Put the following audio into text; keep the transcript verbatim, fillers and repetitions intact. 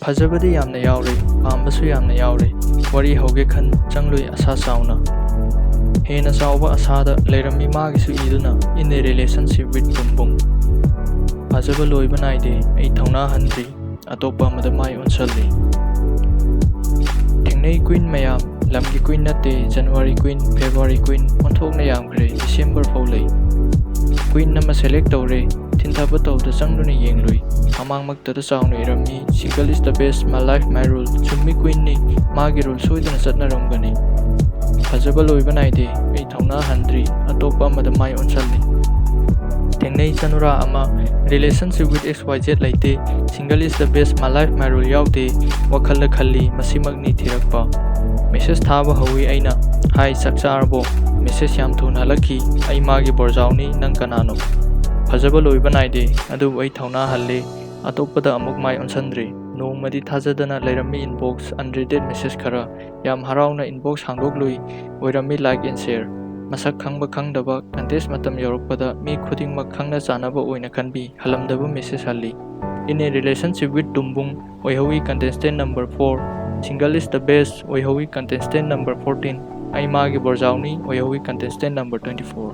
ꯐꯖꯕꯗꯤ ꯌꯥꯝꯅ ꯌꯥꯎꯔꯦ, ꯄꯥꯝꯕꯁꯨ ꯌꯥꯝꯅ ꯌꯥꯎꯔꯦ꯫ ꯋꯥꯔꯤ ꯍꯧꯒꯦ ꯈꯟ ꯆꯪꯂꯨꯏ ꯑꯁꯥ ꯆꯥꯎꯅ꯫ ꯍꯦꯟꯅ ꯆꯥꯎꯕ ꯑꯁꯥꯗ ꯂꯩꯔꯝꯃꯤ ꯃꯥꯒꯤꯁꯨ ꯏꯗꯨꯅ, In a Relationship with ꯇꯨꯝꯕꯨꯡ꯫ ꯐꯖꯕ ꯂꯣꯏꯕ ꯅꯥꯏꯗꯦ, ꯑꯩ ꯊꯧꯅꯥ ꯍꯟꯗ꯭ꯔꯤ, ꯑꯇꯣꯞꯄ ꯑꯃꯗ ꯃꯥꯏ ꯑꯣꯟꯁꯜꯂꯤ꯫ ꯊꯦꯡꯅꯩ queen ꯃꯌꯥꯝ, ꯂꯝꯒꯤ queen ꯅꯠꯇꯦ, January queen, February queen, ꯑꯣꯟꯊꯣꯛꯅ ꯌꯥꯝꯈ꯭ꯔꯦ, December ꯐꯥꯎ ꯂꯩ꯫ Queen ꯑꯃ select ꯇꯧꯔꯦ, ꯊꯤꯟꯊꯕ ꯇꯧꯗ ꯆꯪꯗꯨꯅ ꯌꯦꯡꯂꯨꯏ꯫ ꯃꯃꯥꯡꯃꯛꯇꯗ ꯆꯥꯎꯅ ꯏꯔꯝꯃꯤ, "Single is the best, my life, my rule"꯫ ꯆꯨꯝꯃꯤ, queen ꯅꯤ, ꯃꯥꯒꯤ rule ꯁꯣꯏꯗꯅ ꯆꯠꯅꯔꯝꯒꯅꯤ꯫ ꯐꯖꯕ ꯂꯣꯏꯕ ꯅꯥꯏꯗꯦ, ꯑꯩ ꯊꯧꯅꯥ ꯍꯟꯗ꯭ꯔꯤ, ꯑꯇꯣꯞꯄ ꯑꯃꯗ ꯃꯥꯏ ꯑꯣꯟꯁꯜꯂꯤ꯫ ꯊꯦꯡꯅꯩ ꯆꯅꯨꯔꯥ ꯑꯃ, "Relationship with X Y Z ꯂꯩꯇꯦ, Single is the best, my life, my rule" ꯌꯥꯎꯗꯦ, ꯋꯥꯈꯜꯗ ꯈꯜꯂꯤ, ꯃꯁꯤꯃꯛꯅꯤ ꯊꯤꯔꯛꯄ꯫ Message ꯊꯥꯕ ꯍꯧꯏ ꯑꯩꯅ, "Hi, ꯆꯥꯛ ꯆꯥꯔꯕꯣ?" Message ꯌꯥꯝ ꯊꯨꯅ ꯍꯜꯂꯛꯈꯤ, "ꯑꯩ ꯃꯥꯒꯤ ꯕꯣꯔꯖꯥꯎꯅꯤ, ꯅꯪ ꯀꯅꯥꯅꯣ?" ꯐꯖꯕ ꯂꯣꯏꯕ ꯅꯥꯏꯗꯦ, ꯑꯗꯨꯕꯨ ꯑꯩ ꯊꯧꯅꯥ ꯍꯜꯂꯦ, ꯑꯇꯣꯞꯄꯗ ꯑꯃꯨꯛ ꯃꯥꯏ ꯑꯣꯟꯁꯟꯗ꯭ꯔꯤ꯫ ꯅꯣꯡꯃꯗꯤ ꯊꯥꯖꯗꯅ ꯂꯩꯔꯝꯃꯤ inbox unreaded message ꯈꯔ꯫ ꯌꯥꯝ ꯍꯔꯥꯎꯅ inbox ꯍꯥꯡꯗꯣꯛꯂꯨꯏ, ꯑꯣꯏꯔꯝꯃꯤ like and share꯫ ꯃꯁꯛ ꯈꯪꯕ ꯈꯪꯗꯕ, contest ꯃꯇꯝ ꯌꯧꯔꯛꯄꯗ ꯃꯤ ꯈꯨꯗꯤꯡꯃꯛ ꯈꯪꯅ ꯆꯥꯟꯅꯕ ꯑꯣꯏꯅ ꯈꯟꯕꯤ, ꯍꯜꯂꯝꯗꯕ message ꯍꯜꯂꯤ꯫ "In a Relationship with ꯇꯨꯝꯕꯨꯡ" ꯑꯣꯏꯍꯧꯏ contestant number four, "Single is the best" ꯑꯣꯏꯍꯧꯏ contestant number fourteen, "ꯑꯩ ꯃꯥꯒꯤ ꯕꯣꯔꯖꯥꯎꯅꯤ" ꯑꯣꯏꯍꯧꯏ contestant number twenty four꯫